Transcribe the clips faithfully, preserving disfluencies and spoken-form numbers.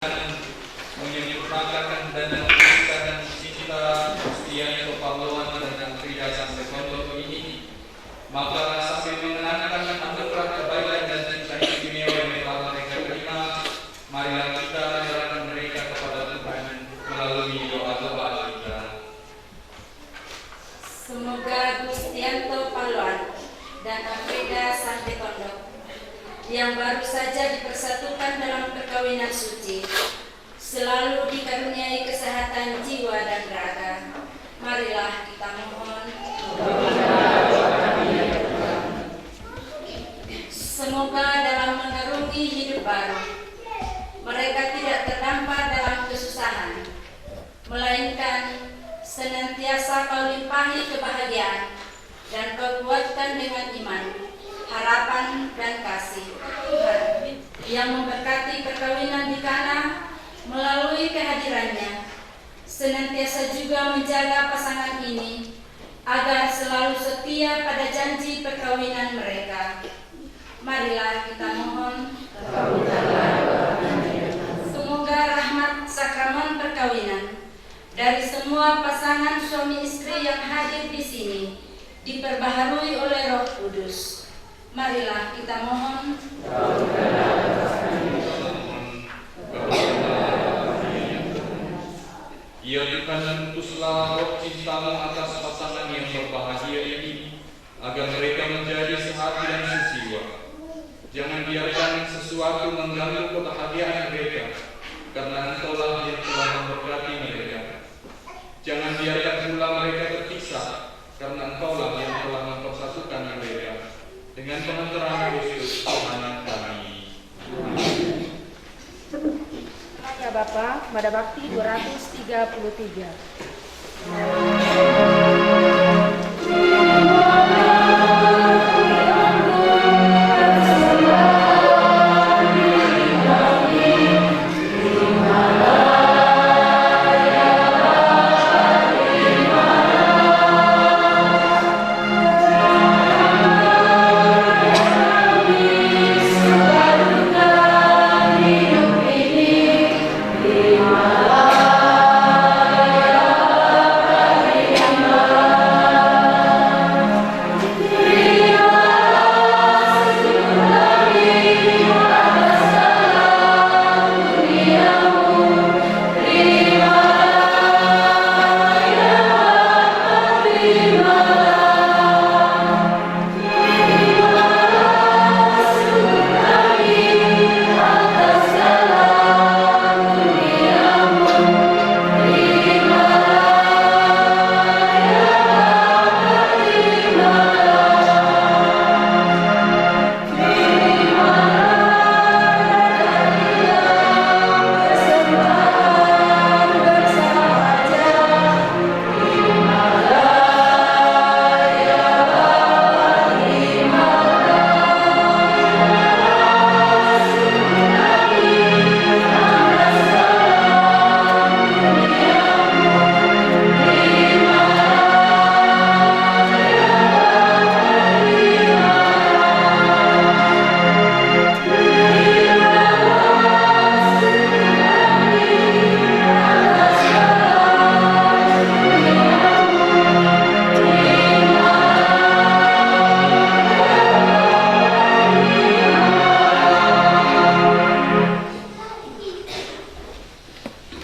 menyempurnakan dan memutuskan cinta Yustianto Pavloan dan Frida Santi Pondok ini, maka sambil mengenangkan anugerah kebaikan dan cinta istimewa yang telah mereka terima, marilah kita menyerahkan mereka kepada Tuhan melalui doa-doa kita. Semoga Gustianto Pavloan dan Afrida Santi Pondok yang baru saja dipersatukan dalam perkawinan suci selalu dikaruniai kesehatan jiwa dan raga. Marilah kita mohon. Semoga dalam mengarungi hidup baru, mereka tidak terdampar dalam kesusahan, melainkan senantiasa Kau limpahi kebahagiaan dan Kau kuatkan dengan iman, harapan, dan kasih. Tuhan yang memberkati perkawinan di Kana melalui kehadirannya, senantiasa juga menjaga pasangan ini agar selalu setia pada janji perkawinan mereka. Marilah kita mohon. Semoga rahmat sakramen perkawinan dari semua pasangan suami istri yang hadir di sini diperbaharui oleh Roh Kudus. Marilah kita mohon. Ya Tuhan, utuslah roh cintamu atas pasangan yang berbahagia ini, agar mereka menjadi sehati dan sejiwa. Jangan biarkan sesuatu mengganggu kebahagiaan mereka, karena Engkaulah yang telah memberkati mereka. Jangan biarkan pula mereka terpisah, karena Engkaulah yang telah mempersatukan mereka. Dengan pengantaran Kristus Tuhan kami. Ya Bapa, Mada Bakti dua ratus tiga puluh tiga.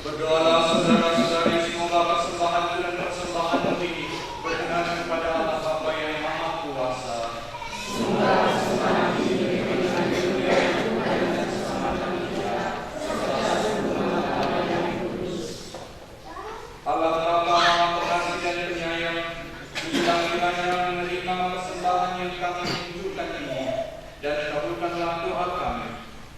Berdoalah, saudara-saudari, semoga persembahan dan persembahan ini berkenan kepada Allah Bapa yang Maha Kuasa. Allah Bapa Maha Pengasih dan Penyayang, bilang kiranya menerima persembahan yang kami tunjukkan ini, dan kabulkanlah doa kami.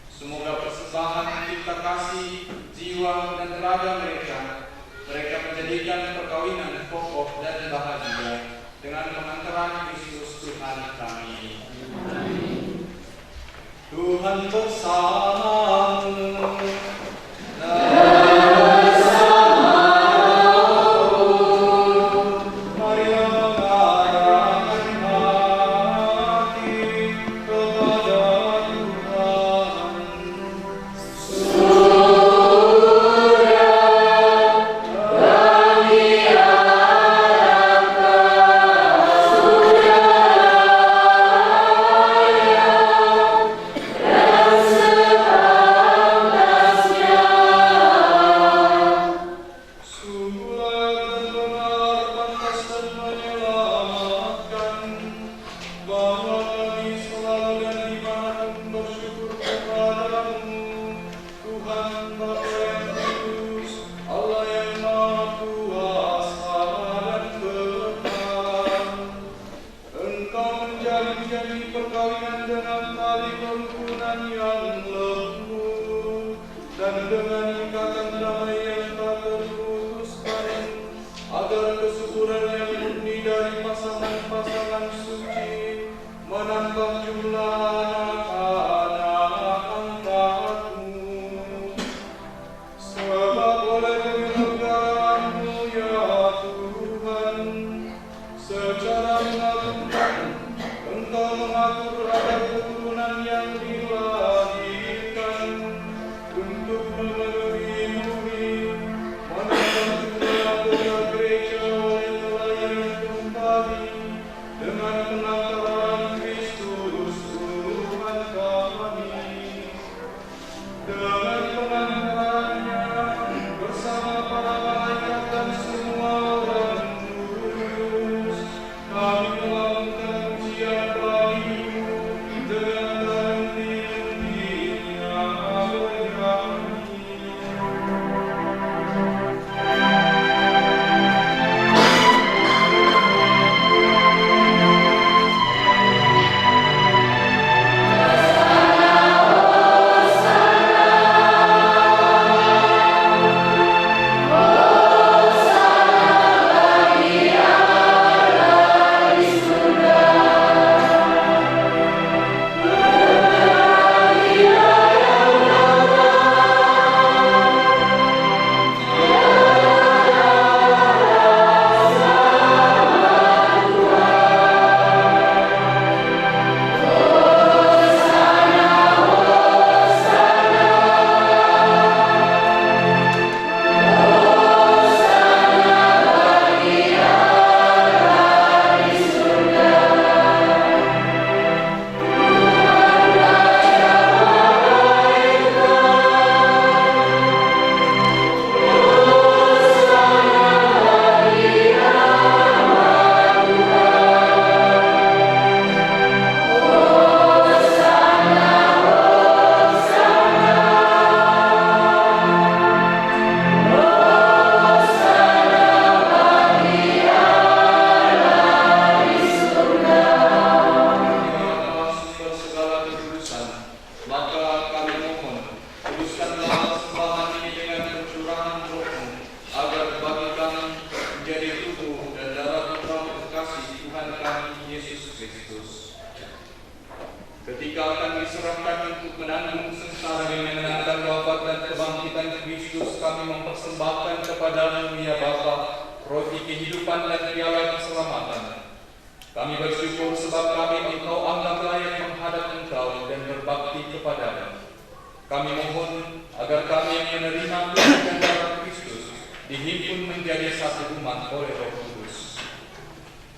Semoga persembahan cinta kasih, jiwa, dan raga mereka, mereka menjadikan perkawinan kokoh dan bahagia dengan pengantaran Kristus Tuhan kami. Tuhan bersamamu. Dan bersama rohmu. Marilah kita mengadakan hati kepada Tuhan. Bapa yang kudus, Allah yang Maha Kuasa dan Kekal. Engkau menjalin janji perkawinan dengan tali kerukunan yang lembut dan dengan ikatan damai yang tak terputuskan, agar kesuburan yang murni dari pasangan-pasangan suci menambah jumlah anak-anak angkatmu. Sebab oleh penyelenggaraan-Mu, ya Tuhan, secara mengagumkan Engkau mengatur agar keturunan yang dilahirkan untuk memenuhi bumi, menambah jumlah anggota gereja oleh kelahiran kembali dengan pengantaran Kristus Tuhan kami. Dengan pengantarannya, bersama para malaikat dan semua orang kudus, kami melambungkan pujian bagimu dengan tanding-tandingnya bernyanyi. Sumber segala kekudusan, maka kami mohon, kuduskanlah persembahan ini dengan pencurahan Roh-Mu, agar bagi kami menjadi tubuh dan darah Putra terkasih Tuhan kami, Yesus Kristus. Ketika akan diserahkan untuk menanggung sengsara, mengenangkan wafat dan kebangkitan Kristus, kami mempersembahkan kepada-Mu, ya Bapa, roti kehidupan dan piala keselamatan. Kami bersyukur sebab kami Engkau anggap layak menghadap Engkau dan berbakti kepada-Mu. Kami mohon agar kami yang menerima tubuh dan darah Kristus dihimpun menjadi satu umat oleh Roh Kudus.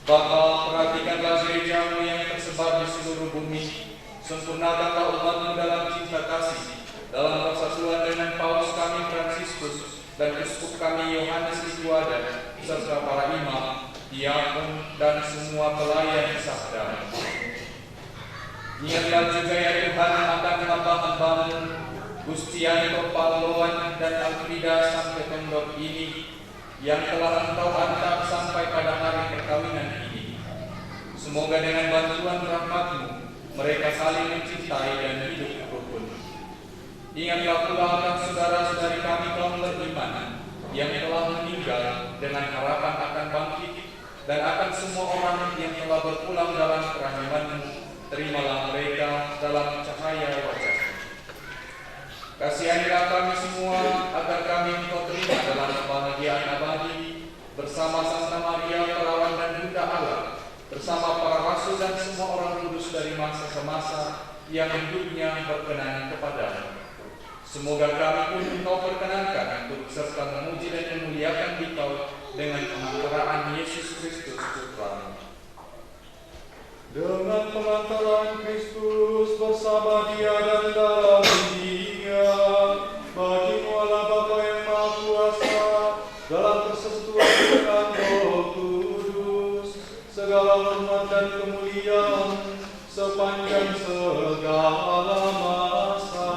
Bapa, perhatikanlah gereja-Mu yang tersebar di seluruh bumi. Sempurnakanlah umat-Mu dalam cinta kasih, dalam persatuan dengan Paus kami Fransiskus dan Uskup kami Yohanes Licuada, serta para imam, diakon, dan semua pelayan sabda-Mu. Ingatlah juga, ya Tuhan, akan hamba-hamba-Mu, Gustianto Paloan dan Alfrida Sampe Tondok ini, yang telah Engkau antar sampai pada hari perkawinan ini. Semoga dengan bantuan rahmat-Mu, mereka saling mencintai dan hidup rukun. Ingatlah pula akan saudara-saudari kami kaum beriman yang telah meninggal dengan harapan akan bangkit, dan akan semua orang yang telah berpulang dalam kerahiman-Mu, terimalah mereka dalam cahaya wajah-Mu. Kasihanilah kami semua, agar kami Engkau terima dalam kebahagiaan abadi, bersama Santa Maria, Perawan dan Bunda Allah, bersama para rasul dan semua orang kudus dari masa ke masa, yang hidupnya berkenan kepada-Mu. Semoga kami pun Engkau perkenankan untuk serta memuji dan memuliakan Dikau dengan pengantaraan Yesus Kristus, Putra-Mu. Dengan pengantaraan Kristus, bersama Dia dan dalam Dia, bagi-Mu Allah Bapa yang Maha Kuasa, dalam persekutuan dengan Roh Kudus, segala hormat dan kemuliaan sepanjang segala masa.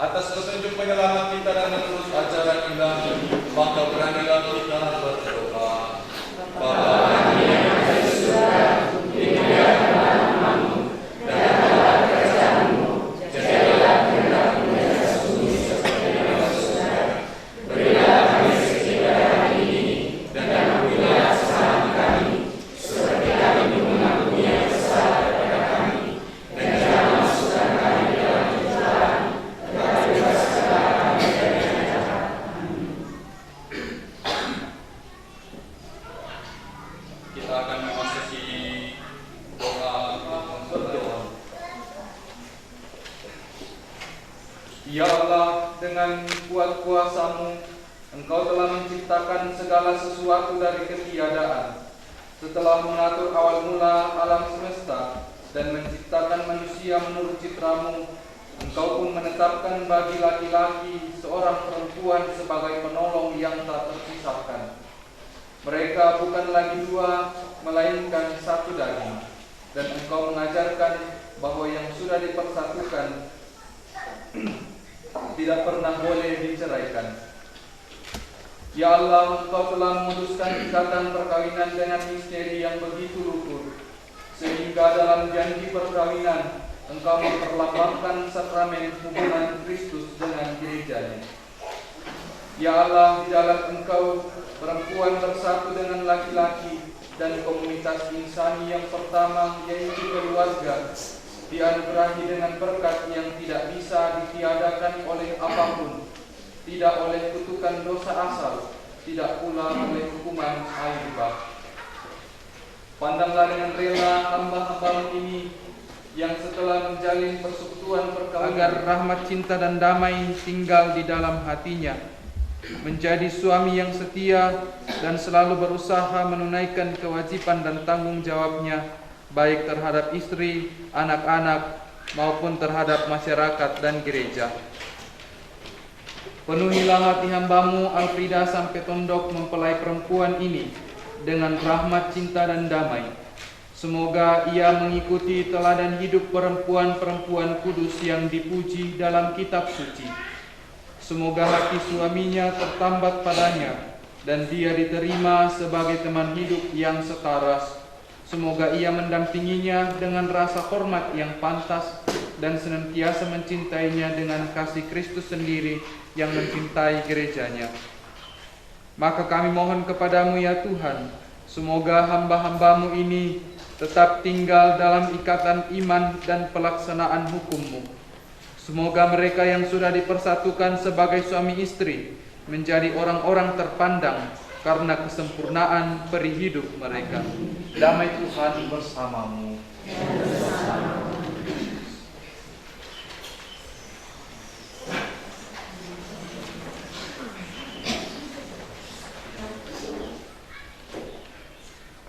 Atas petunjuk penyelamat kita dan menerus ajaran Ilahi, maka beranilah kita berdoa. Bapa kami yang ada di surga, dimuliakanlah namamu, datanglah kerajaanmu, jadilah kehendakmu di atas bumi seperti di surga. Berilah kami rezeki pada hari ini, dan ampunilah kesalahan kami, seperti kami pun mengampuni yang bersalah kepada kami. Dan jangan masukkan kami ke dalam pencobaan, tetapi bebaskanlah kami dari yang jahat. Amin. Kita akan memasuki doa untuk memperdalam. Ya Allah, dengan kuat kuasamu, Engkau telah menciptakan segala sesuatu dari ketiadaan. Setelah mengatur awal mula alam semesta dan menciptakan manusia menurut citramu, Engkau pun menetapkan bagi laki-laki seorang perempuan sebagai penolong yang tak terpisahkan. Mereka bukan lagi dua, melainkan satu daging. Dan Engkau mengajarkan bahwa yang sudah dipersatukan tidak pernah boleh diceraikan. Ya Allah, Engkau telah memutuskan ikatan perkawinan dengan misteri yang begitu luhur, sehingga dalam janji perkawinan Engkau memperlambangkan sakramen hubungan Kristus dengan gereja-Nya. Ya Allah, di dalam Engkau, perempuan bersatu dengan laki-laki dan komunitas insani yang pertama, yaitu keluarga, dianugerahi dengan berkat yang tidak bisa ditiadakan oleh apapun, tidak oleh kutukan dosa asal, tidak pula oleh hukuman air bah. Pandanglah dengan rela hamba-hambamu ini yang setelah menjalin persekutuan perkawinan, agar rahmat, cinta, dan damai tinggal di dalam hatinya, menjadi suami yang setia dan selalu berusaha menunaikan kewajiban dan tanggung jawabnya, baik terhadap istri, anak-anak, maupun terhadap masyarakat dan gereja. Penuhilah hati hambamu Alfrida Sampe Tondok mempelai perempuan ini dengan rahmat, cinta, dan damai. Semoga ia mengikuti teladan hidup perempuan-perempuan kudus yang dipuji dalam kitab suci. Semoga hati suaminya tertambat padanya dan dia diterima sebagai teman hidup yang setara. Semoga ia mendampinginya dengan rasa hormat yang pantas dan senantiasa mencintainya dengan kasih Kristus sendiri yang mencintai gereja-Nya. Maka kami mohon kepada-Mu, ya Tuhan, semoga hamba-hamba-Mu ini tetap tinggal dalam ikatan iman dan pelaksanaan hukum-Mu. Semoga mereka yang sudah dipersatukan sebagai suami istri menjadi orang-orang terpandang karena kesempurnaan peri hidup mereka. Damai Tuhan bersamamu.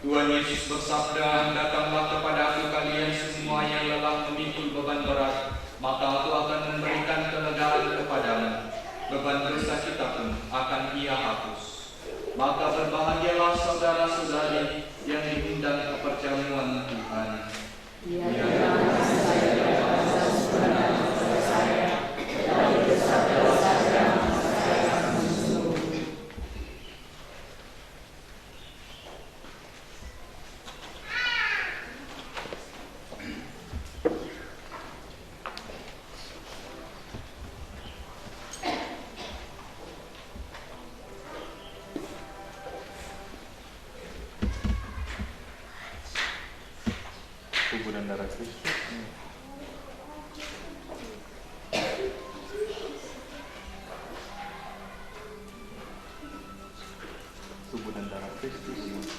Tuhan Yesus bersabda, "Datanglah kepadaku kalian semua yang lelah memikul beban berat, maka Aku akan memberikan kelegaan kepadamu. Beban dosa kita pun akan Ia hapus." Maka berbahagialah saudara-saudari yang diundang ke perjamuan Tuhan. Tubuh dan darah Kristus. Tubuh dan darah Kristus.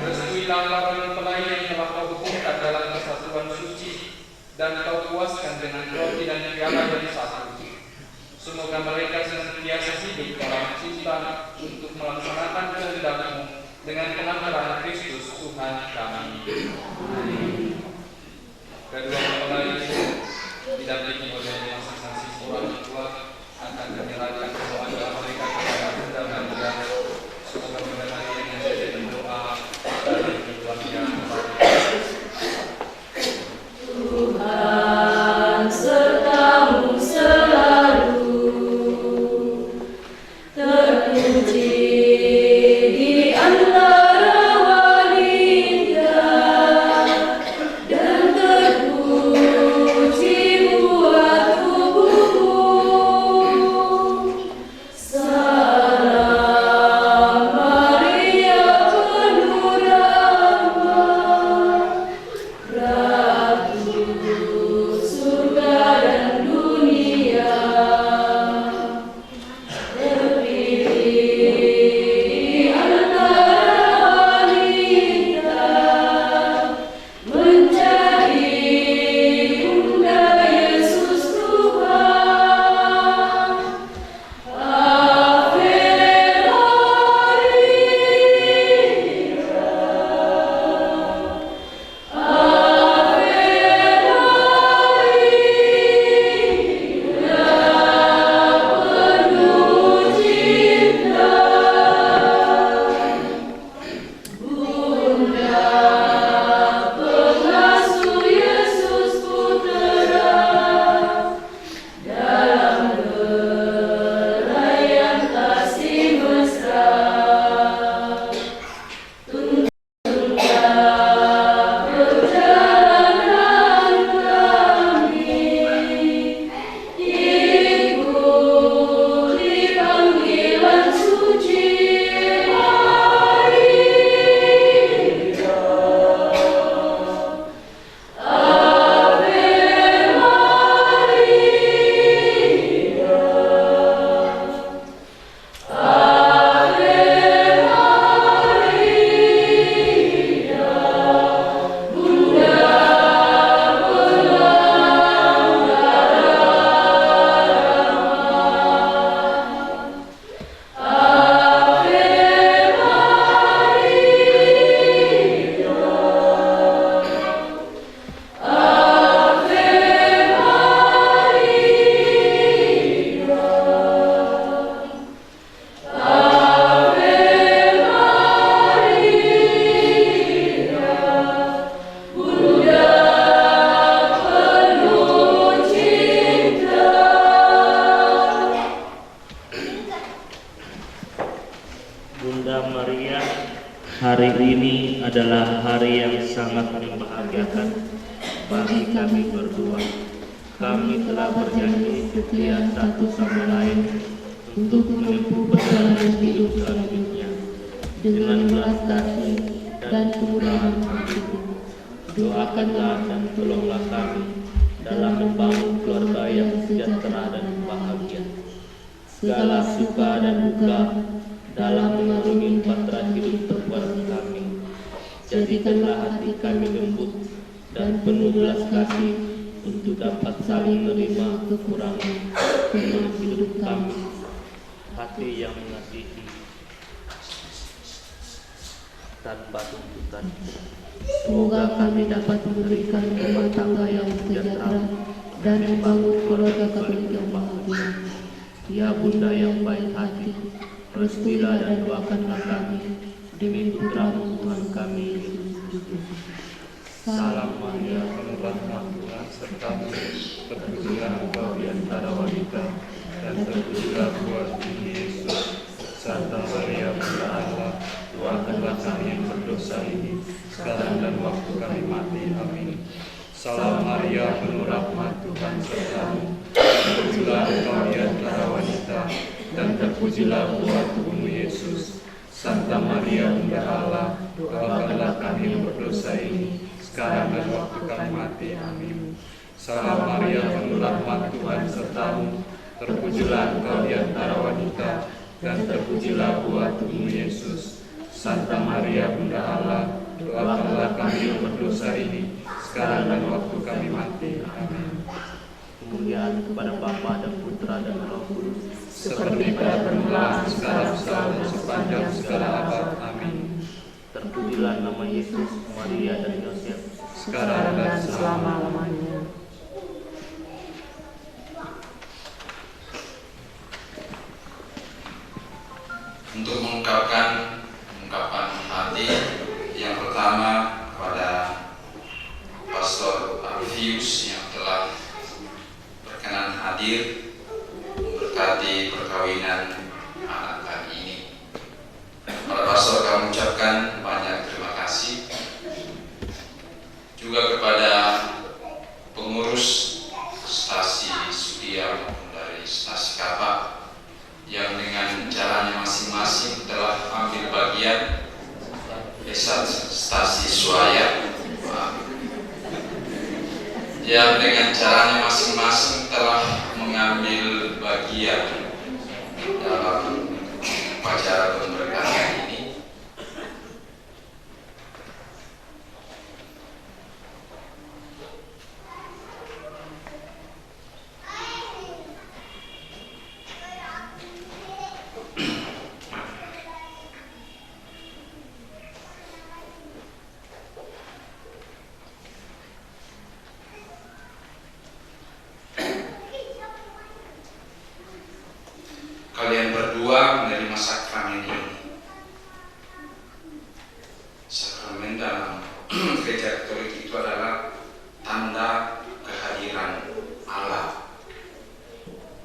Restuilah para mempelai yang telah kau hubungkan dalam persatuan suci, dan kau puaskan dengan roti dan piala yang satu. Semoga mereka senantiasa hidup dalam cinta untuk melaksanakan kehendak-Mu dengan pengantaran Kristus Tuhan kami. Amin. Kedua mempelai didampingi oleh masing-masing orang tua akan menyerahkan doa-doa mereka kepada Bunda Maria. Semoga Bunda Maria yang menjadi pendoa dari keluarga. Tuhan sertamu selalu. Terpuji di antara wanita, dan terpuji buah tubuhmu. Salam Maria, penuh Hari ini adalah hari yang sangat membahagiakan bagi kami berdua. Kami telah berjanji setia satu sama lain untuk menempuh perjalanan hidup selanjutnya dengan belas kasih dan kemurahan hatimu. Doakanlah dan tolonglah kami dalam membangun keluarga yang sejahtera dan bahagia. Segala suka dan duka dalam mengarungi bahtera hidup perbuatan kami. Jadikanlah hati kami lembut dan penuh belas kasih untuk dapat saling menerima kekurangan teman hidup kami. Hati yang mengasihi tanpa tuntutan. Semoga kami dapat memberikan rumah tangga yang sejahtera dan membangun keluarga Katolik yang bahagia. Ya Bunda yang baik hati, restuilah dan doakanlah kami demi putramu Tuhan kami, Yesus Kristus. Salam Maria, penuh rahmat, Tuhan sertamu. Terpujilah engkau di antara wanita, dan terpujilah buah tubuhmu, Yesus. Santa Maria, Bunda Allah, doakanlah kami yang berdosa ini, sekarang dan waktu kami mati. Amin. Salam Maria, penuh rahmat, Tuhan sertamu. Terpujilah engkau di antara wanita, dan terpujilah buah tubuhmu, Yesus. Santa Maria, Bunda Allah, doakanlah kami yang berdosa ini, sekarang dan waktu kami mati. Amin. Salam Maria, penuh rahmat, Tuhan sertamu. Terpujilah engkau di antara wanita, dan terpujilah buah tubuhmu, Yesus. Santa Maria, Bunda Allah, doakanlah kami yang berdosa ini, sekarang dan waktu kami mati. Amin. Kemuliaan kepada Bapa dan Putra dan Roh Kudus, seperti pada permulaan, sekarang, selalu, dan sepanjang segala abad. Amin. Terpujilah nama Yesus, Maria, dan Yosef, sekarang dan selama-lamanya. Untuk mengungkapkan ungkapan hati yang pertama kepada Pastor Alfius yang telah berkenan hadir memberkati perkawinan anak kami ini. Kepada Pastor kami ucapkan banyak terima kasih. Juga kepada pengurus stasi Sudia maupun dari stasi Kapa yang dengan caranya masing-masing telah ambil bagian, eh, sta-, stasi Suaya, maaf, yang dengan caranya masing-masing telah mengambil bagian dalam upacara pemberkatan ini. Kalian berdua menerima sakramen ini. Sakramen dalam Gereja Katolik itu adalah tanda kehadiran Allah.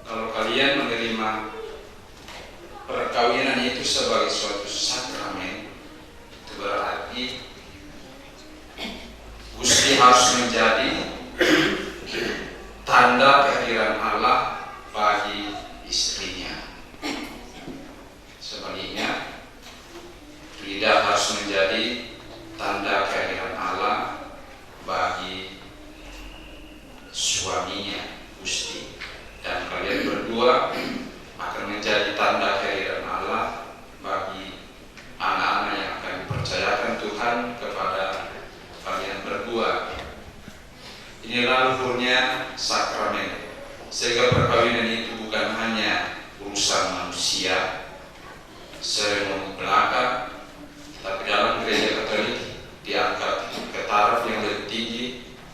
Kalau kalian menerima perkawinan itu sebagai suatu sakramen, itu berarti Gusti harus menjadi tanda kehadiran Allah bagi istrinya. Sebaliknya, Frida harus menjadi tanda kehadiran Allah bagi suaminya, Gusti. Dan kalian berdua akan menjadi tanda kehadiran Allah bagi anak-anak yang akan dipercayakan Tuhan kepada kalian berdua. Inilah luhurnya sakramen, sehingga perkawinan itu bukan hanya urusan manusia, seremoni belaka, tapi dalam Gereja Katolik diangkat ke taraf yang lebih tinggi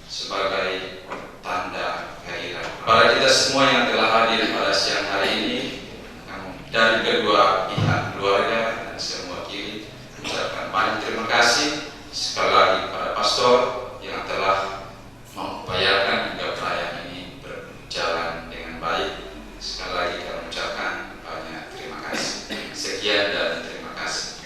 sebagai tanda kehadiran. Pada kita semua yang telah hadir pada siang hari ini, yang dari kedua pihak keluarga dan semua kiri, ucapkan banyak terima kasih sekali lagi kepada Pastor yang telah mengupayakan hingga perayaan ini berjalan dengan baik. Sekali lagi kami ucapkan banyak terima kasih. Sekian dan terima kasih.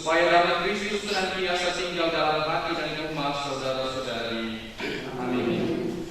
Supaya damai Kristus senantiasa tinggal dalam hati dan rumah saudara-saudari. Amin.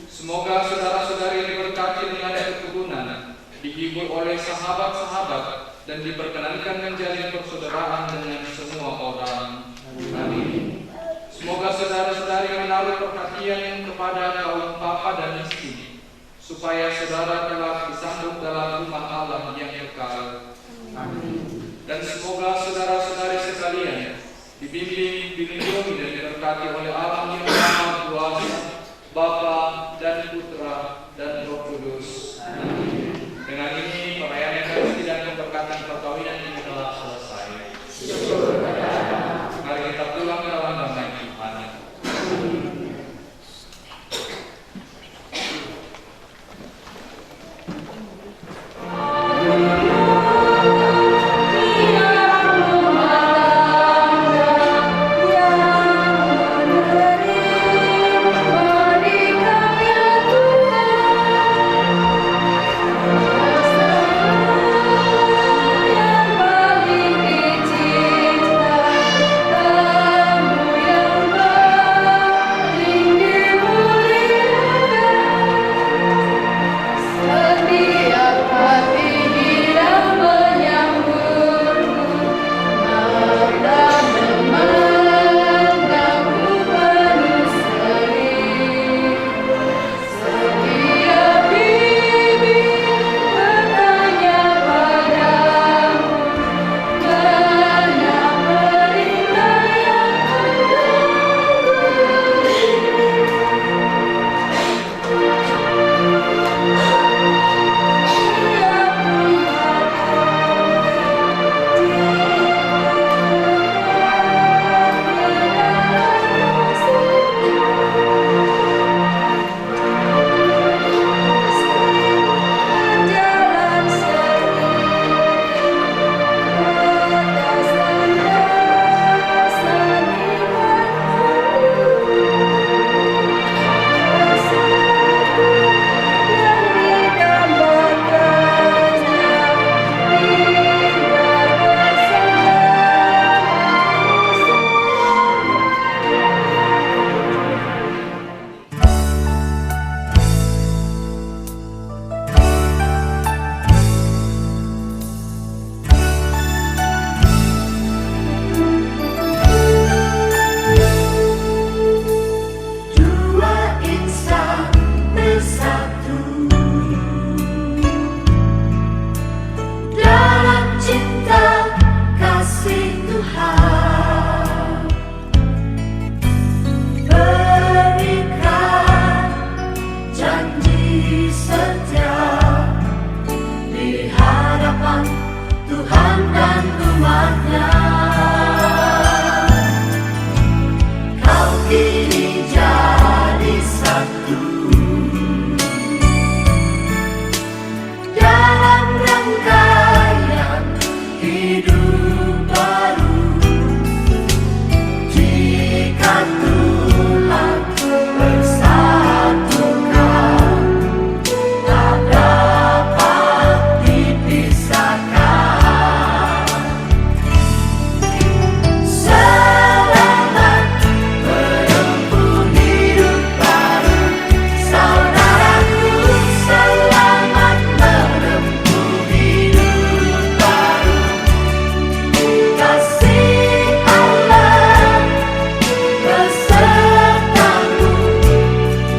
Semoga saudara-saudari diberkati dengan keturunan, dihibur oleh sahabat-sahabat, dan diperkenankan menjalin persaudaraan dengan semua orang. Amin. Semoga saudara-saudari menaruh perhatian kepada kaum papa dan miskin, supaya saudara kelak disambut dalam rumah Allah yang kekal. Amin. Dan semoga saudara-saudari sekalian dibimbing, dilindungi, dan diberkati oleh Allah yang Maha Kuasa, Bapa dan Putra dan Roh Kudus. Amin. Dengan ini, perayaan Ekaristi dan pemberkatan perkawinan ini telah selesai. Mari kita pulang dalam damai Tuhan. Dua insan bersatu dalam cinta kasih Tuhan, berikan janji setia di hadapan Tuhan dan umatnya. Kau kini jadi satu dalam rangkaian hidup baru. Jika Tuhan bersatukan, tak dapat dipisahkan. Selamat menempuh hidup baru, saudaraku, selamat menempuh hidup baru. Kasih Allah besertamu,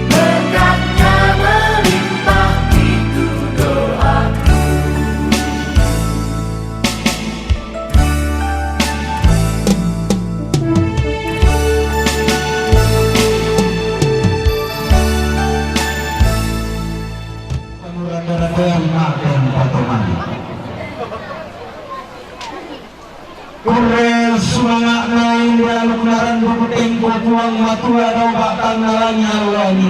berkatnya melimpah, itu doaku. Kamu rata-rata yang makan potongan. Kure sumanga'na india lukunaran buku tengko puang matua dao ba'tanna langi' allo angi'.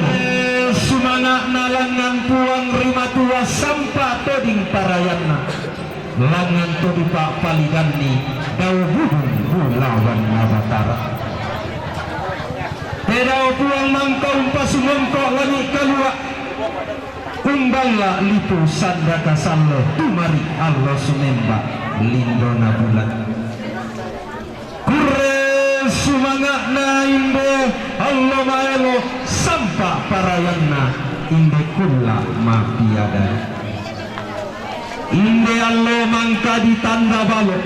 Sumanga'na langngan puang ri matua sampa toding parayanna. Langngan to dipa'palidanni dao budung bulawanna Batara. Te dao puang mangka umpasumongko' langi' kalua'. Umballa' lipu sanda kasallo, tumari' allo sumemba lindona bulan. Manga'na inde allo maelo sampa parayanna inde kulla mapiada. Inde allo mangkadi tanda balo,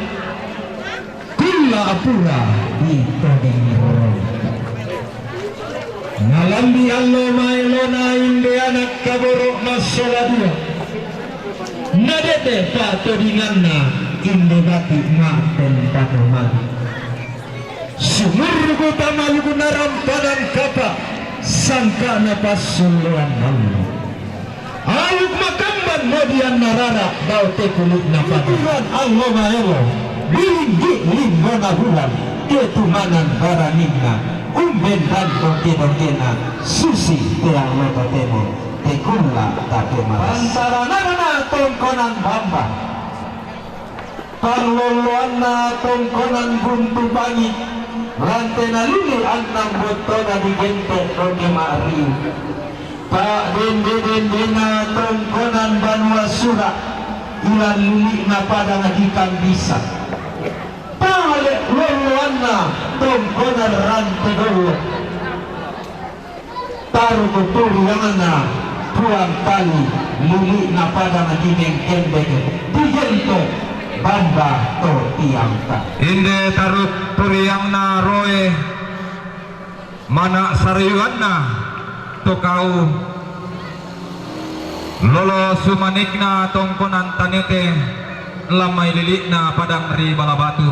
kulla pura ditodingi roi. Nalambi allo maelona inde anak kaboro massola dua. Nadete patodinganna inde bati maten patomali. Sumurruku tamaluku narampanan kapa sangka'na passullean allo. Aluk makamban modianna rara dao te kuli'na pada. Tuhan allo maelo, bilinggi linggona bulan, ketumanan baraninna, umben dan dongke-dongkena, susi te allo totemo, te kulla tape malas. Pantarananna tongkonan bamba. Parlolloanna tongkonan buntu bangi, rantena lili annang bottona digente' ronge ma'riu. Pa'dende-dendena tongkonan banua sura, ilan lili'na padang dikambisa. Pale lolloanna tongkonan rante dollo. Taruku turiangna Puang tali, lili'na padang dimengkendek, digento bamba to tiangta. Inde taruk turiangna roe, mana sariuanna to kau, lolo sumanikna tongkonan tanete, lamai lili'na padang ri Balabatu.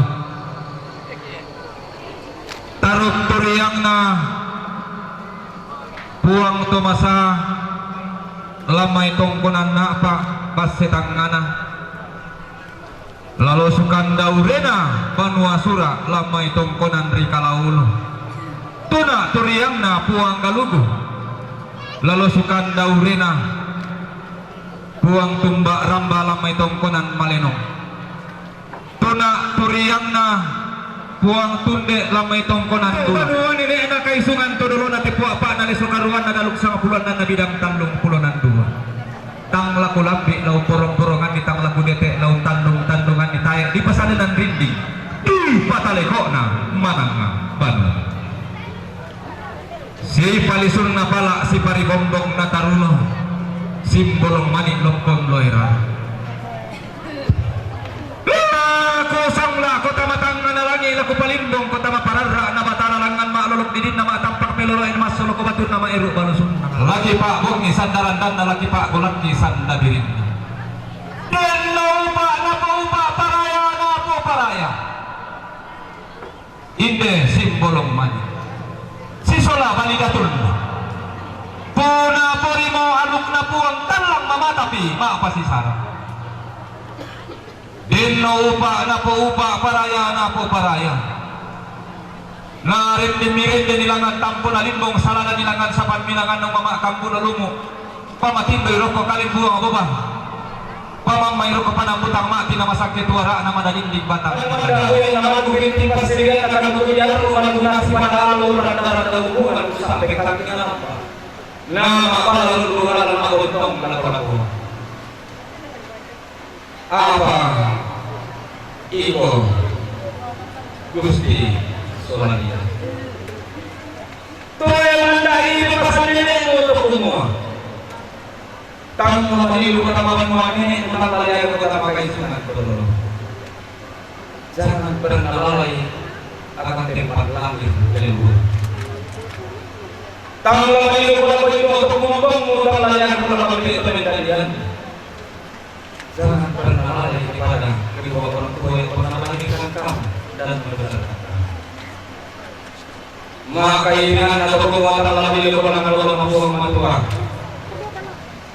Taruk turiangna Puang to masa, lamai tongkonan na'pa basse tangngana. Lalo Sukandaurena banua sura, lamai tongkonan ri Kalaulu. Tuna turiangna Puang Galugu, lalo Sukandaurena Puang Tumba Ramba, lamai tongkonan Malenong. Tuna turiangna Puang Tunde, lamai tongkonan dua. Banua nene'na Kaisungan to dolona te pua'pa'na leso karuanna daluk sangapuluanna bidang tallung pulonan dua. Tang lako lambi lao porong-poronganni, tang lako dete lao tandung-tandunganni tae, dipasanenan rinding, dipataleko'na manangnga banua. Sipalisunna pala, siparibombongna taruna, simbolong mani lokkon loera. Lako sang lako tama tangngana langi, lako palimbong ko tama pararra na batara, langngan ma'lolok didinna, ma'tampak meloloe, massolo ko batunna, maeru balusunna. Laki pa'bongi sandarandanna, laki pa'golakki sanda birinna. Denno upa' napoupa' paraya, napoparaya. Inde simbolong mani. Sisola bali datunna. Puna porimo alukna Puang, tallang mamatapi ma'pasisara. Denno upa' napoupa' paraya, napoparaya. Narendemi rende nilangan tampo nalimbong, salana nilangan sapan milangan, umama kambuno lumu. Pamatindoi rokko kalimbuang boba. Pamammai rokko panambutang mati, namasakke tuara'na madadinding bata. Namanda uwe namagu binting passirianna, kamuku diarru manunasi pada alo randa-randa hubungan sampai kaki nampa. Nama pala lulu alam magontong kana pala. Apa iko Gusti Solania? Toe mandai pasanene untuk semua. Tang malilu kota Manuane, tang lalian kota Pakaisungan, Todolo. Jangan pernah lalai akan tempat lahir leluhur. Tang malilu kota Pakaisungan, tang lalian kota Pakaisungan, Jangan pernah lalai kepada kedua orang tua yang pernah melahirkan kamu dan membesarkan kamu. Maka ini anak berkekuatan lebih daripada orang tua matua.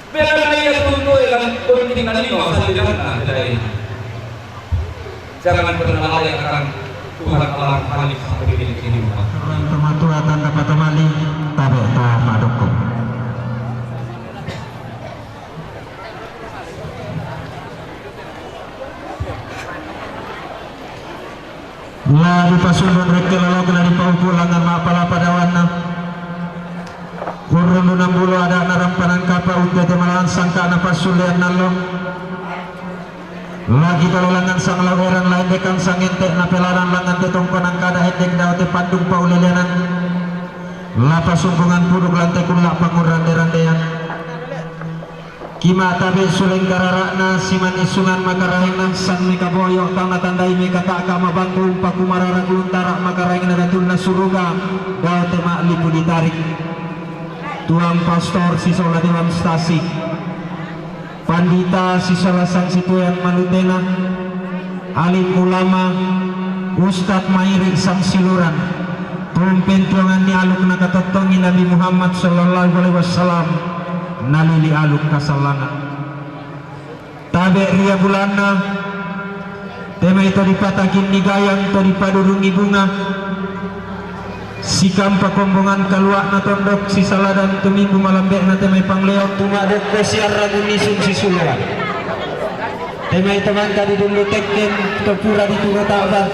Bela dia tuntuikan penting dan lima saja dari. Jangan pernah lalai akan Tuhan Allah Khalik sampai di kehidupan. Orang tua tanda patah mali, tabe ta madukung. La dipasundun rekke laloki, la dipaupu langngan ma'pala padawanna. Urrundu nambulo ada'na rampanan kapa uttete malawan sangka'na passullean allo. Lagi tolo langan sang lau eran, lain dekan sang ente na pelaran, langan te tongkonan kada hendek dao te pandung paulelenan. Lapa sungkungan puduk lante kulla pangurrande-randean. Kima tabe suleng kararakna siman isungan makaraengna sang meka boyo tanda-tandai meka taka mabangku paku mararak luntara makaraengna datunna suruga dao te ma'lipu ditarik. Tuang pastor sisola dewan stasi. Pandita sisola sang situean malutena, alim ulama, ustad mairi sang siluran, tumpen tuangan ni aluk nakatottongi Nabi Muhammad sallallahu alaihi wasallam, nalili aluk kasallangan. Tabe ria bulanna, temai to dipatakin ni gayang to dipadurungi bunga, sikampa kombongan kaluakna tondok sisaladan tumimbu malambekna temai pangleon tumadokko siarragu nisung sisuloan. Temai to mangka didullu tekken to pura dituro taba.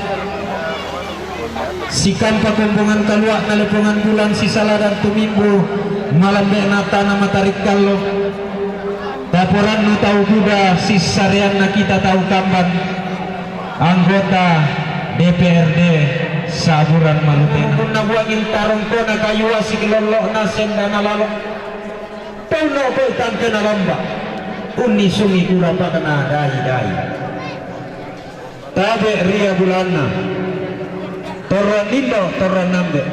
Sikampa kombongan kaluakna lepongan bulan sisaladan tumimbu malambekna tana matarik kallo. Taporannu tau buda sissareanna kita tau kamban. Anggota D P R D saburan malutena. Punna buangin tarongkona kayu asik lollokna sendana lalo. Tau noko tangkena lamba. Unni sungi kurapakna dai-dai. Tabe ria bulanna. Torran lindo, torran nambe.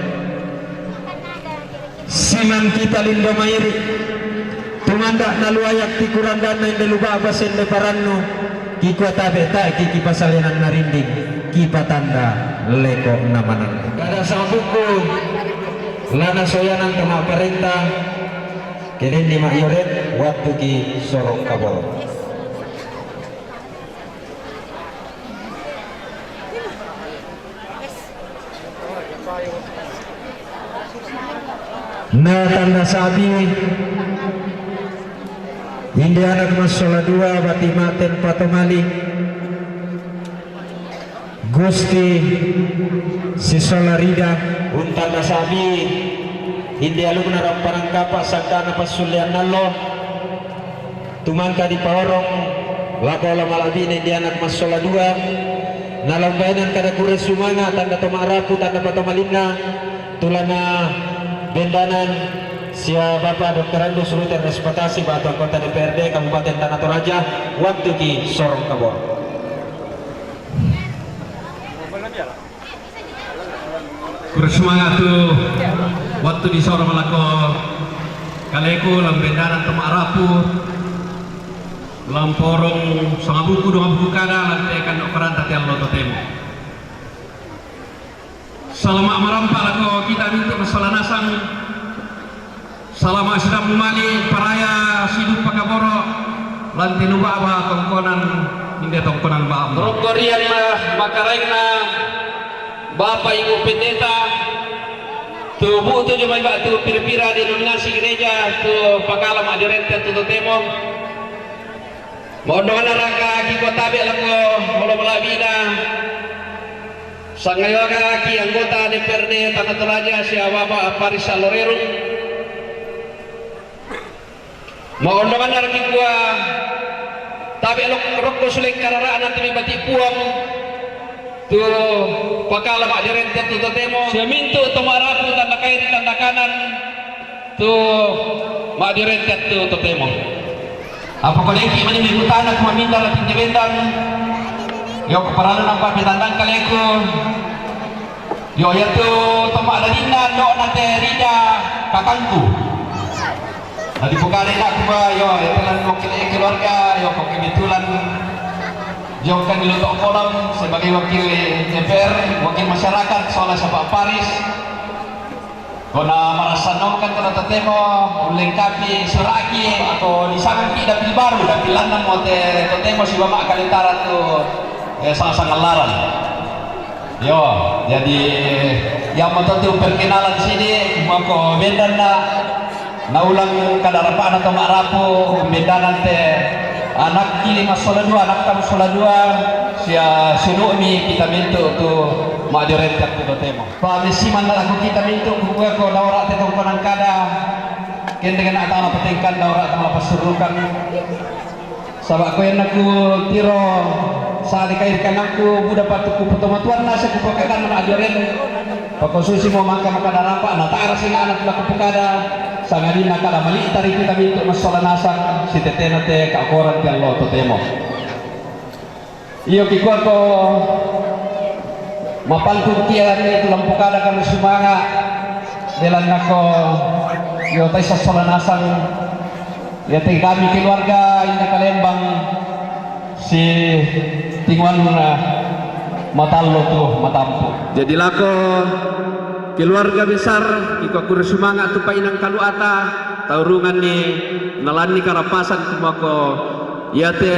Siman kita lindo mairi. Tumanda naluayak ti kurandanna inde lubaba sende parannu. Kikua tabe tae kiki pasalenan narinding. Kipatanda leko namanang. Kada sabuku lana soyanang kama parenta. Kedenni ma'yoret wattuki sorong kaboro. Na tanda sabi inde anak massola dua bati maten patomali Gusti sisola rida. Untanda sabi inde alukna ramparang kapa sangkana passullean nallo. Tumangka dipaorong lako ala mala'bine inde anak massola dua. Nalambaenan kada kure sumanga tanda to ma'rapu tanda patomalinna tulana bendanan sia Bapak Dokter Andus Ruter Respatasi batu anggota D P R D Kabupaten Tana Toraja. Wattuki sorong kaboro. Kure sumanga tu wattu disoro malako kaleku lambendanan to ma'rapu lamporong sangabuku dua buku kada lante kan operanta te allo totemo. Salama marampa lako kita mintu masalah nasang. Salama sidang mali paraya sidupa kaboro lante nu baba tongkonan inde tongkonan baba. Rokko rian ma makaraengna Bapak Ibu Pendeta tu butu jomai batu pira-pira denominasi gereja tu pakala ma'dirente tu totemo. Maondonganna raka kikua tabe lako molo malabina. Sangayogaki anggota D P R D Tana Toraja sia Bapak Paris Alorerung. Maondonganna raki kua tabe lok-, rokko suleng karara'na timi bati puang tu pakala ma'dirente tu totemo sia mintu to ma'rapu tanda kairi tanda kanan tu ma'dirente tu totemo. Apa ko lengki mani minggu tanah kuma minta la tinja bendang. Yo ko parallu nampa petandang kaleku. Yo yatu to ma'dalinna do'na te rida kakangku. Tadi pukare nak kuma yo yatu lan wakil keluarga yo ko kebetulan yo kan di Lotok Kolam sebagai wakil D P R, wakil masyarakat soalnya Bapak Paris. Kona marasa nongkan kona totemo melengkapi suraki atau disangki dapil baru, dapil lanna mo te totemo sibawa kalentara tu eh, sangallaran. Yo, jadi yang mau tu perkenalan sini mako bendanna naulang kada rapana to ma'rapu bendanan te anakki massola dua, anakta massola dua sia sunu'mi kita mintu tu ma'dirente tu totemo. Pamessimanna laku kita mintu kukua ko daura te tongkonan kada. Kendeng na tama petengkan daura tama passurukan. Saba' ko enna' ku tiro sa'de kairi kanangku buda pattu ku potomatuanna, sekupo kakanna na ajoren. Pakosusi mo maka maka darapa na ta'ra singa'na pila kupokada, sangadinna kada mali'tari kita mintu' massola nasang, sitetena te ka'korang ti allo totemo. Iyo kikuako mapantun kia ni tu lampokada kami sumanga', belanna ko iyo taisa sola nasang. Iate kami keluarga inna Kalembang si tinguanna matallo tu matampu'. Jadi lako keluarga besar, iko kure sumanga' tu painang kaluata, taurunganni nalanni karapasan tumako iate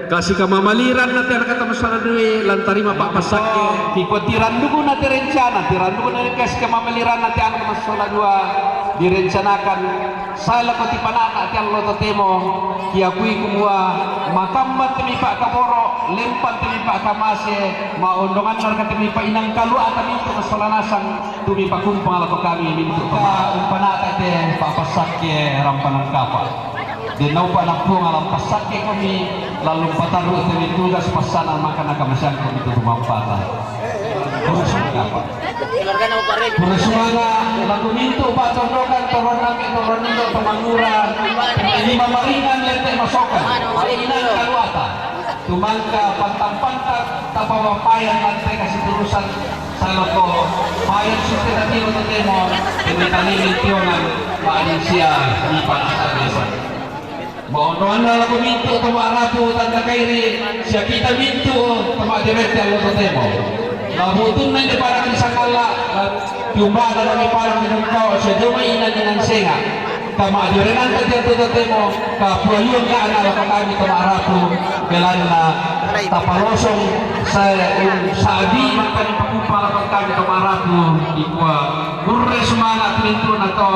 kasi kamamaliran na te anakata masala dui lantarima pa'pasakke. Iko tiranduku na te rencana, tiranduku na te kasi kamamaliran na te anakata masala dua direncanakan. Sae lako tipana'ta' ti allo totemo, kiakui kumua makamma temi pa'kaboro', lempa temi pa'kamase, ma'ondonganna raka temi pa'inang kaluata mintu' massola nasang, tu mipakumpang lako kami mintu' to. Umpana'ta' te pa'passakke rampanan kapa'. Denna upa'na Puang alang passakke komi, lalu patarru' temi tugas passana maka nakamaseang komi tu mappata. Pura sumanga', pura sumanga' lako mintu' pa'tondokan, toronna me' toronna indo' to Mangura, lima maringan lette masokang, paringan kaluata, tumangka pantang-pantang, tapawappayan lante kasiturusan, saloko payan suste tatiro totemo, pemitalini tiongan, ma'dinsia, ipa' asal desa. Ma'ondoanna lako mintu' to ma'rapu tanda kairi, sia kita mintu' to ma'dirette allo totemo. La butunna inde padang ri Sakalla, la tiumba'na dame padang ri Dongkao, sia jomai inang-inang senga'. Kama'direnanta tia to totemo, kapuayuang ka'na lako kami to ma'rapu, belanna tapalosong sae, um, sa'bi makkani pakumpa lako kami to ma'rapu, dikua kurre sumanga' mintu'na to,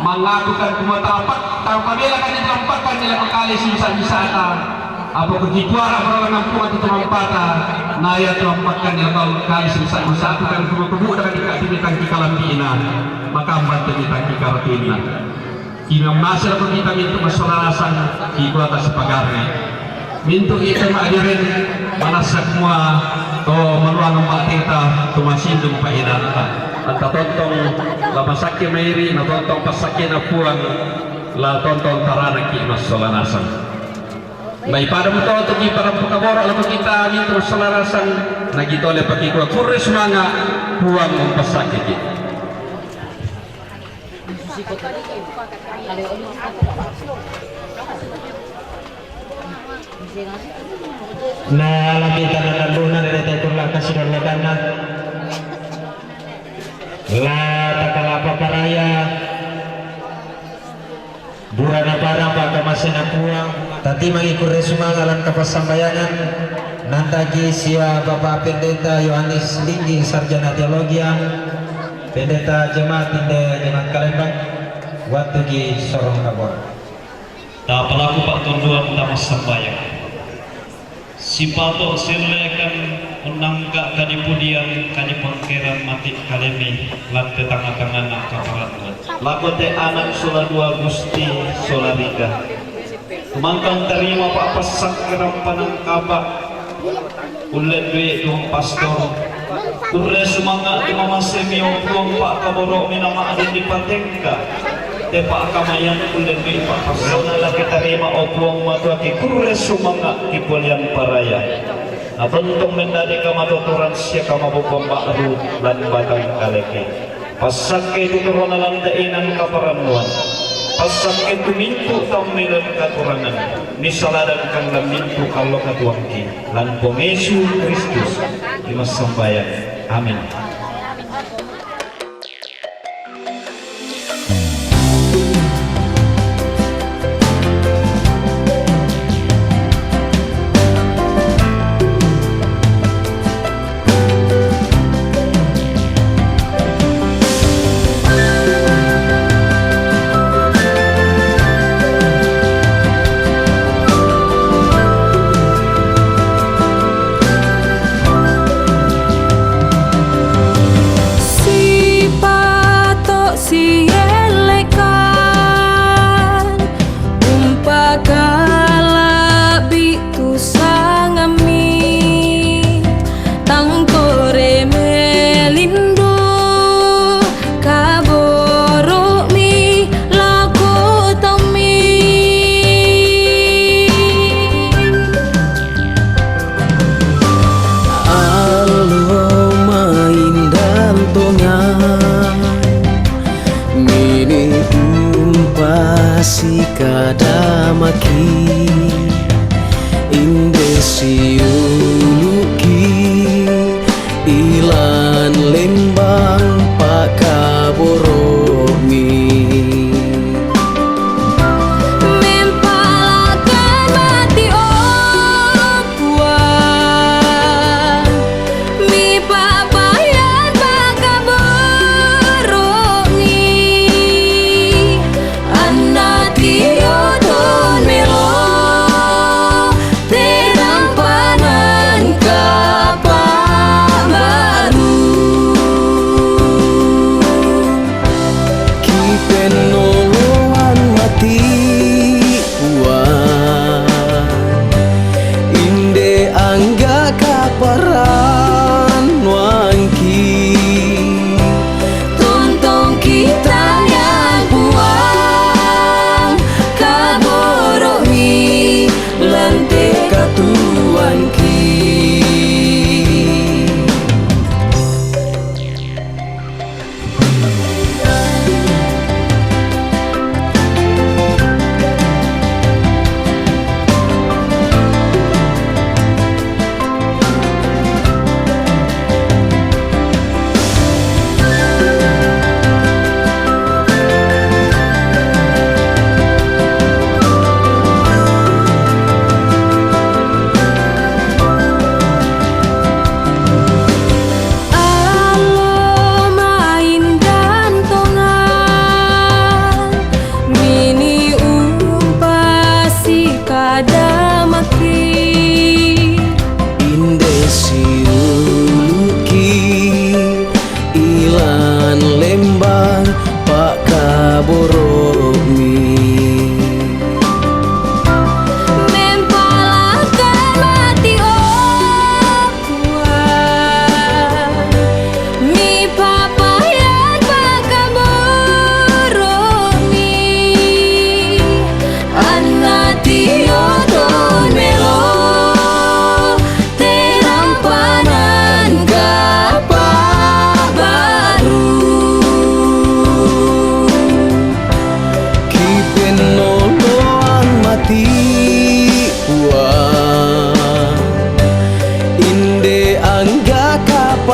mangakukan kumua tapa-, tapabela kande tulampakkan lako kale simisa-misata. Apa ko kipuara parallangan Puang tu tulampata, na ia tulampakkan lako kale simisa-misata, kan kumua kubuda kande ka timitang ki kalambi'na, makamban timitang ki karatuinna. Kimammase lako kita mintu' massola nasang, kikua tasipagarri. Mintu' ita ma'diren manassa kumua to maluangang ba'teta tu masindung pa'inanta. Anta tontong la masakke mairi, na tontong passakkena Puang, la tontong taranaki massola nasang. Mai pada mutotoki pada pukaboro' lako kita mintu' massola nasang, nagitole pakikua kurre sumanga', Puang umpassakkeki. Na lamita na nalluna ri te kurla kasidallakanna. La takalapa paraya. Burana barang pa'kamasena Puang. Tatimangi kurre sumanga' lan kapassambayangan. Nandaki sia Bapak Pendeta Yohanes Lingging, Sarjana Teologia. Pendeta jemaat inde jemaat Kalembang, wattuki sorong kaboro'. Tapalaku pa'tondoan tamassambayang. Sipato' siullekan unnangka' kadipudian, kadipangkeran mati' kalemi lan te tangnga-tangngana kaparannuan. Lako te anak sola dua Gusti sola Rika. Tumangkang tarima pa'passakke rampanan kapa'. Ulle dui' duang pastor. Kurre sumanga' tu mamasemi, o Puang, pa'kaboro'mi na ma'din dipatengka. Te pa'kamayan ulle dui' pa'passakke. Laki tarima, o Puang, matuaki kurre sumanga' kipolian paraya. Natontong mennadi kamatotoran sia kamabobban ba'ru lan batang kaleki. Passakke tu torona lan te inang kaparannuan. Passakke tu mintu' tau meloe kakurangan. Misaladangkan lan mintu' allo katuoangki. Lan Puang Yesu Kristus dimassambayang. Amin.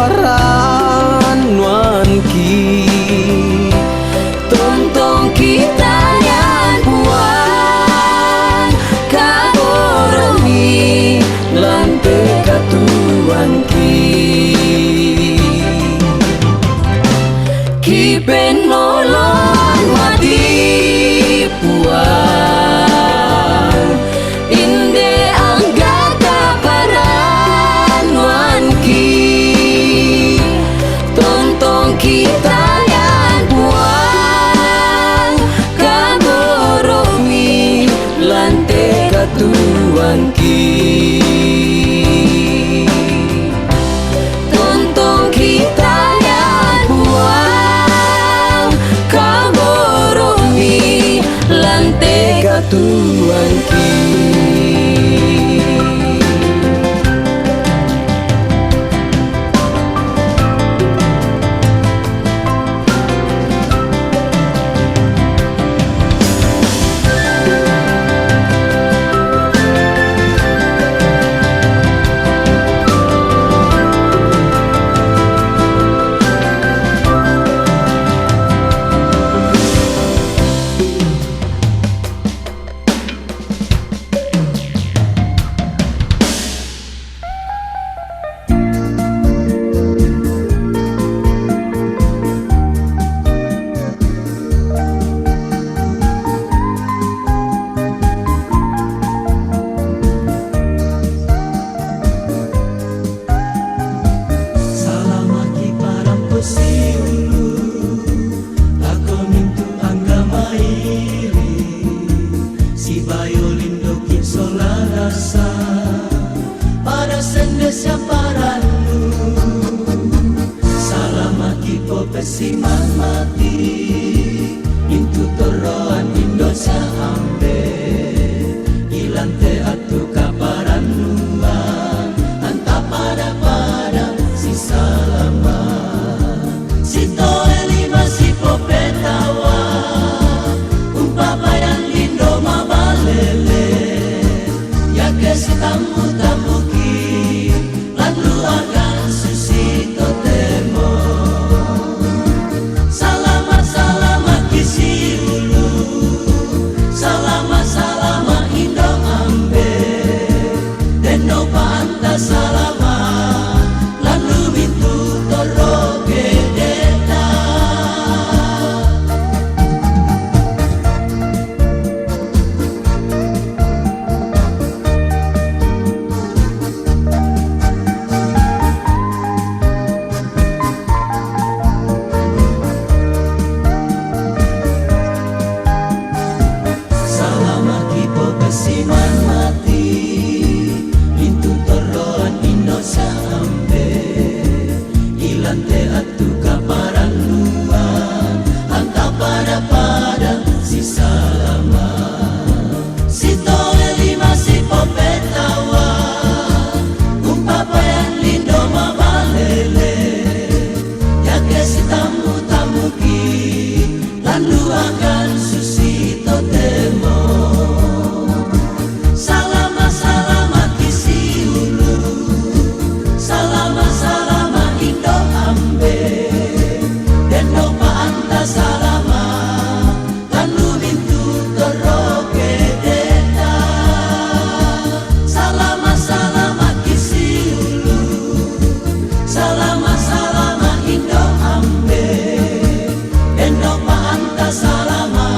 parannuan ki. Tontong kita yan puang kaboromi lante katuan ki. Ki penolong mati puang, inde angga kaparannuan ki. Tontong kita yan puang kaboromi lante katuan ki. Tontong kita yan puang kaboromi lante katuan ki. Salama ki parampo si ulu, lako mintu angga mairi, si bayo lindo ki sola rasa, pada sende sia parannu. Salama ki po pesiman mati, mintu torroan indo sia ambe, ilante attu kaparannuan, anta pada-pada si salama. Sitoe lima si po petawa, umpapayan lindo mabalele, yake sitammu-tammuki, landuakan susi totemo. Salama-salama ki si ulu, salama-salama indo ambe, denno pa anta salama, landu mintu torro kedeta. Salama ki po pesiman mati, mintu torroan indo sia ambe, ilante attu kaparannuan, anta pada-pada si salama. Sitoe lima si po petawa, umpapayan lindo mabalele, yake sitammu-tammuki, landuakan susi totemo. Salama-salama ki si ulu, salama-salama indo ambe, denno pa anta salama, landu mintu torro kedeta. Salama-salama ki si ulu, salama-salama indo ambe, denno pa anta salama,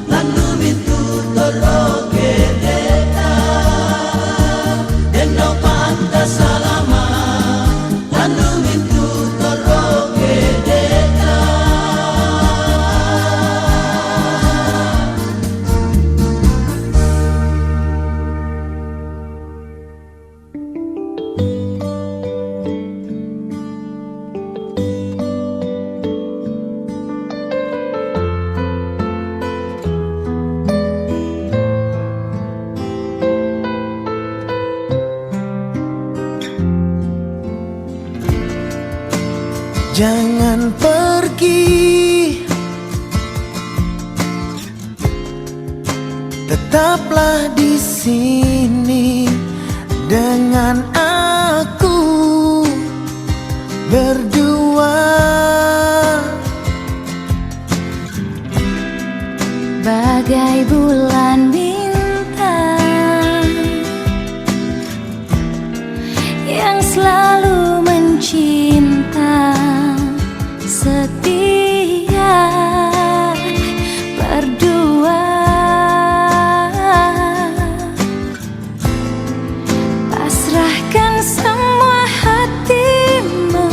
landu mintu torro kedeta. Denno pa anta salama, landu mintu torro kedeta. Jangan pergi, tetaplah di sini dengan aku. Berdua bagai bulan bintang yang selalu mencinta, setia berdua. Pasrahkan semua hatimu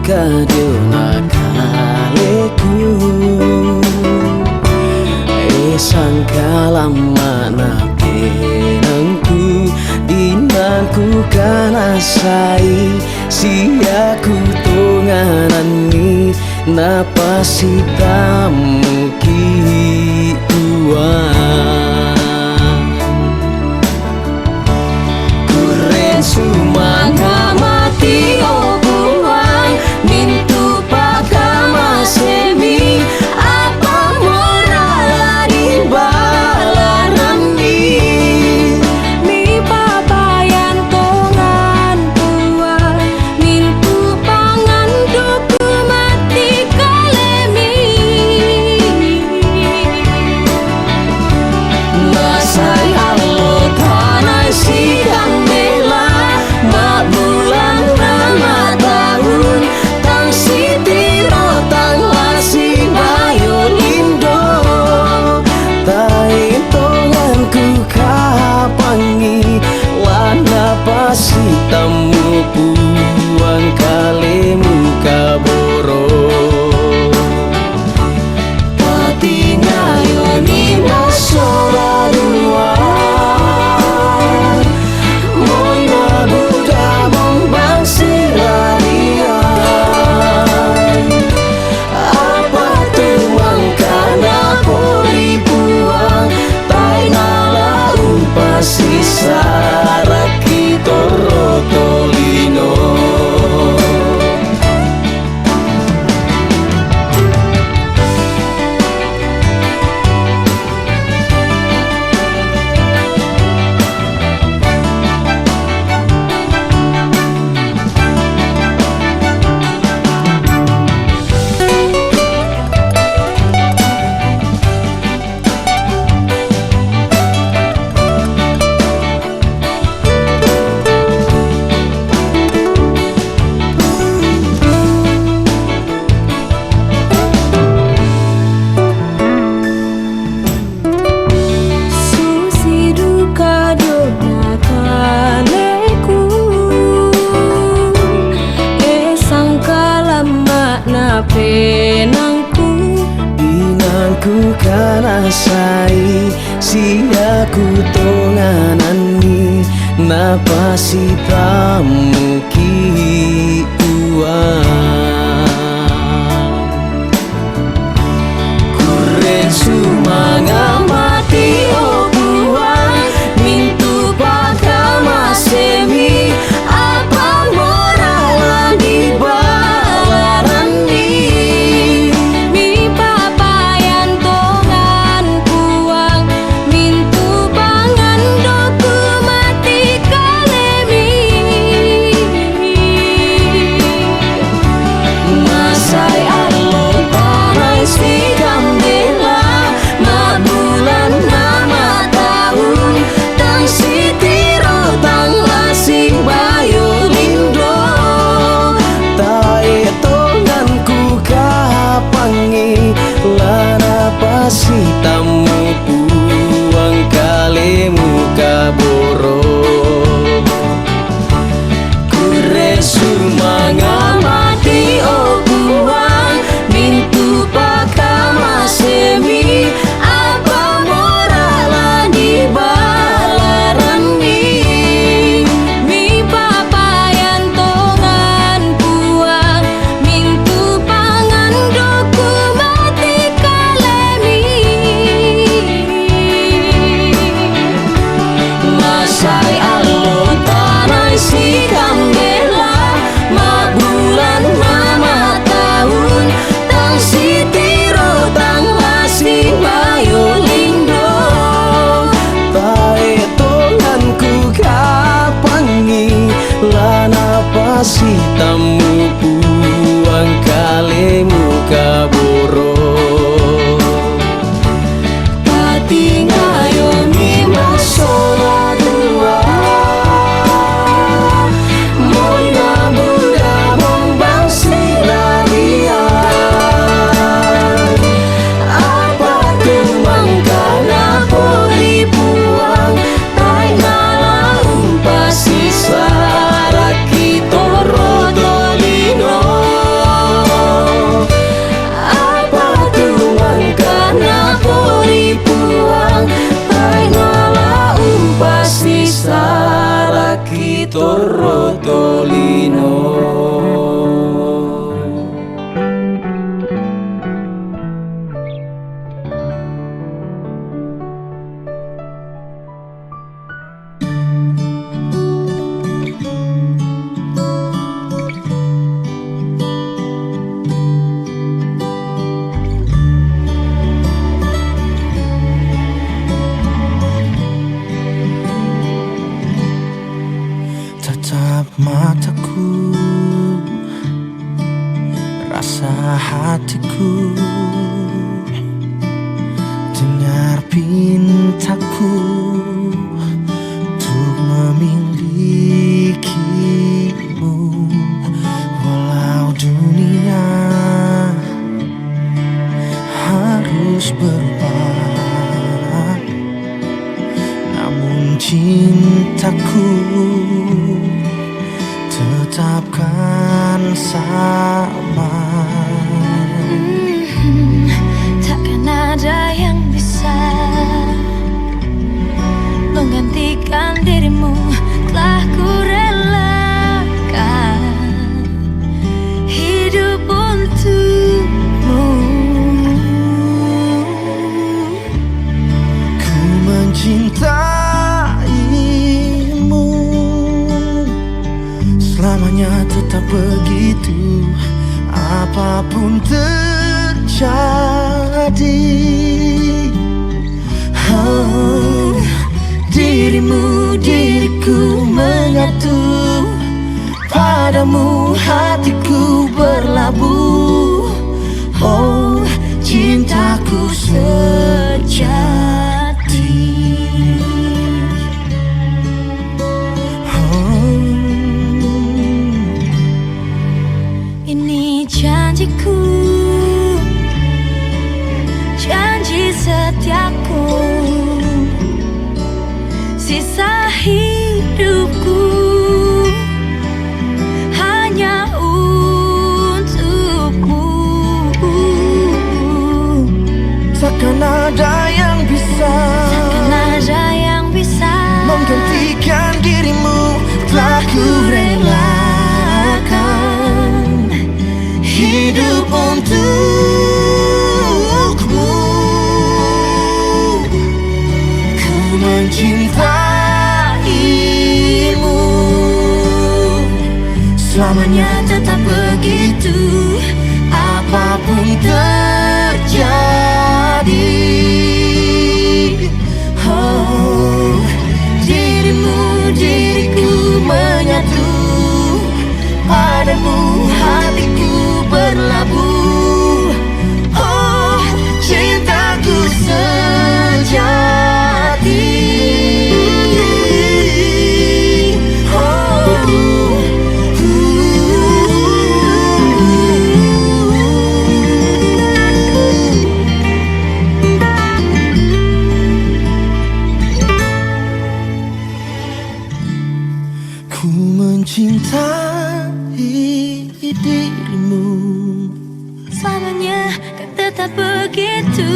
Kadyo na kaleku, e sangkalamma'na penangku, dinangku kana sai, sia kutongananni, napasitammuki Puang. Kurre sumanga' mati, o Puang, mintu' pakamasemi, apa mora la dibalaranni. Mipapayan tongan, Puang, mintu' panganduku mati kalemi. Masai allo tanai sikambela, ma'bulan na mataun, tang sitiro tang la sibayo lindo. Tae' tonganku kapangngi, la napasitammu Puang kalemu kaboro. Patingayoni masola dua, moi na buda bombang silarian. Apa tu mangkana poli Puang, tae' nala umpasisaraki torro tolino. Susi duka diona kaleku, e sangkalamma'na penangku, dinangku kana sai, sia kutongananni, napasitammuki Puang. Kurre sumanga' mati, o Puang, mintu' pakamasemi, apa mora la dibalaranni. Mipapayan tongan, Puang, mintu' panganduku mati kalemi. Masai allo tanai sikambela, ma'bulan na mataun, tang sitiro tang la sibayo lindo. Tae' tonganku kapangngi, la napasitammu Puang kalemu kaboro. Kurre sumanga' mati, o Puang, mintu' pakamasemi, apa mora la dibalaranni. Mipapayan tongan, Puang, mintu' panganduku mati kalemi. Masai allo tanai sikambela, ma'bulan na mataun, tang sitiro tang la sibayo lindo. Tae' tonganku kapangngi, la napasitammu Puang kalemu kaboro. Patingayoni masola dua, moi na buda bombang silarian. Apa tu mangkana poli Puang, tae' nala umpasisaraki torro tolino. Tolino. Tatap mataku, rasa hatiku, dengar pintaku untuk memilikimu. Walau dunia harus berubah, namun cintaku tetapkan sama. Hmm, takkan ada yang bisa menggantikan dirimu. Telah kurelakan hidup untukmu. Ku mencintaimu selamanya, tetap begitu, apapun terjadi. Oh, dirimu, diriku menyatu, padamu hatiku berlabuh. Oh, cintaku sejati. Oh. Ini janjiku, janji setiaku, sisa hidupku hanya untukmu. Takkan ada yang bisa, takkan ada yang bisa menggantikan dirimu. Telah kurelakan hidup untukmu. Ku mencintaimu selamanya, tetap begitu, apapun terjadi. Oh, dirimu, diriku menyatu, padamu hatiku berlabuh. Oh, cintaku sejati. Oh. Ku mencintai dirimu selamanya, kan tetap begitu,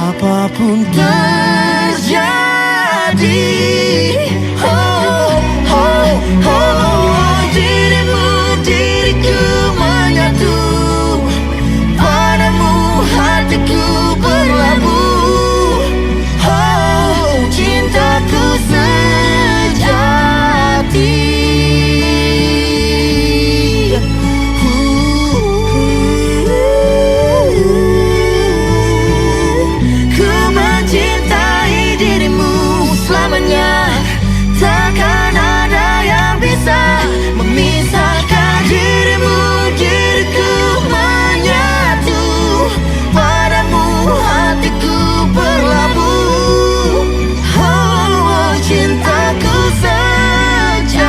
apapun terjadi. Oh, oh, oh, dirimu, diriku menyatu, padamu hatiku berlabuh. Oh, cintaku sejati. Ku mencintai dirimu selamanya. Takkan ada yang bisa memisahkan dirimu, diriku menyatu. Padamu hatiku berlabuh. Oh, cintaku sejati.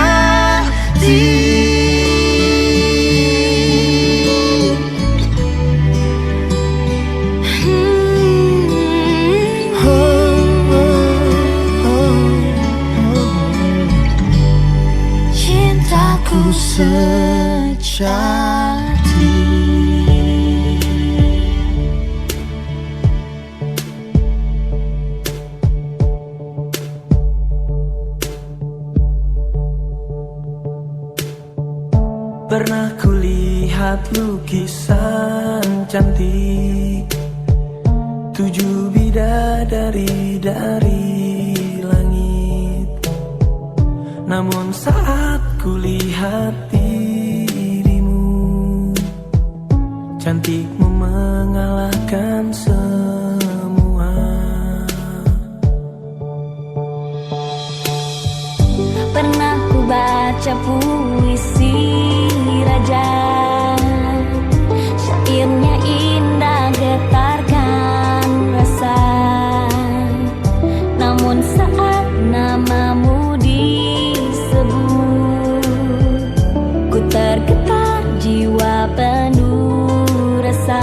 Cintaku sejati. Pernah kulihat lukisan cantik, tujuh bidadari dari langit. Namun saat kulihat dirimu, cantikmu mengalahkan semua. Pernah ku baca puisi raja, syairnya indah getarkan rasa. Namun saat namamu disebut, ku tergetar jiwa penuh rasa.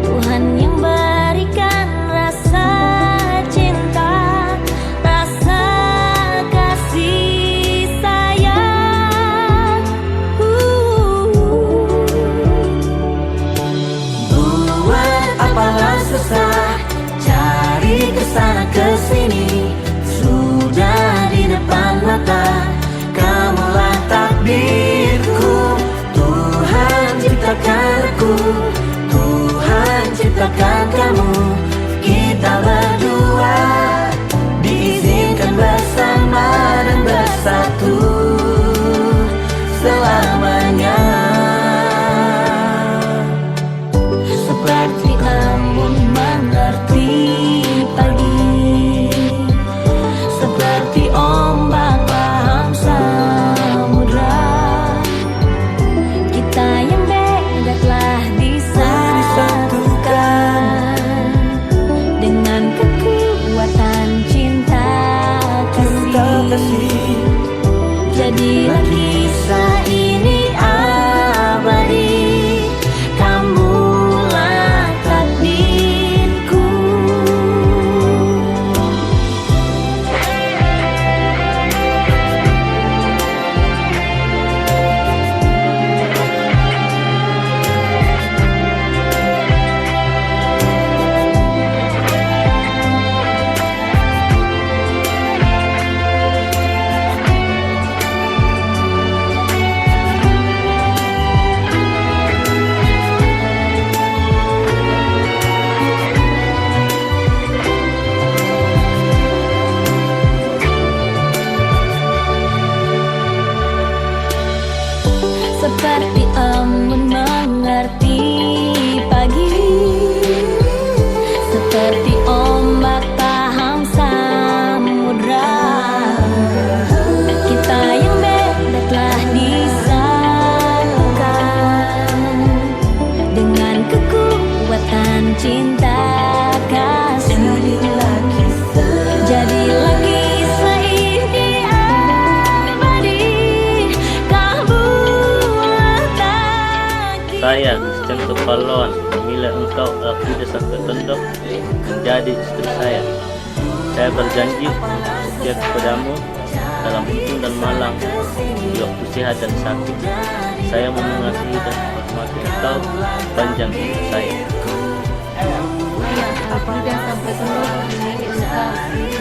Tuhan yang berikan rasa cinta, rasa kasih sayang. Uh. Buat apalah susah cari ke sana ke sini, sudah di depan mata. Kamulah takdirku, Tuhan ciptakan aku, Tuhan ciptakan kamu. Kita berdua diizinkan bersama dan bersatu selamanya. Seperti embun mengerti pagi, seperti ombak paham samudra. Kita yang beda telah disatukan dengan kekuatan cinta kasih. Jadilah kisah ini abadi. Kamulah takdirku. Seperti embun mengerti pagi, seperti ombak paham samudra. Kita yang beda telah disatukan dengan kekuatan cinta kasih. Jadilah kisah ini abadi. Kamulah takdir. Saya, Christian Topalon, bila engkau, Rafida Sangkatondok, menjadi istri saya. Saya berjanji untuk setia kepadamu dalam untung dan malang, di waktu sehat dan sakit. Saya mau mengasihi dan menghormati engkau sepanjang hidup saya. Saya, Rafida Sangkatondok, menjadi engkau,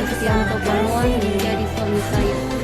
Christian Topalon, menjadi suami saya.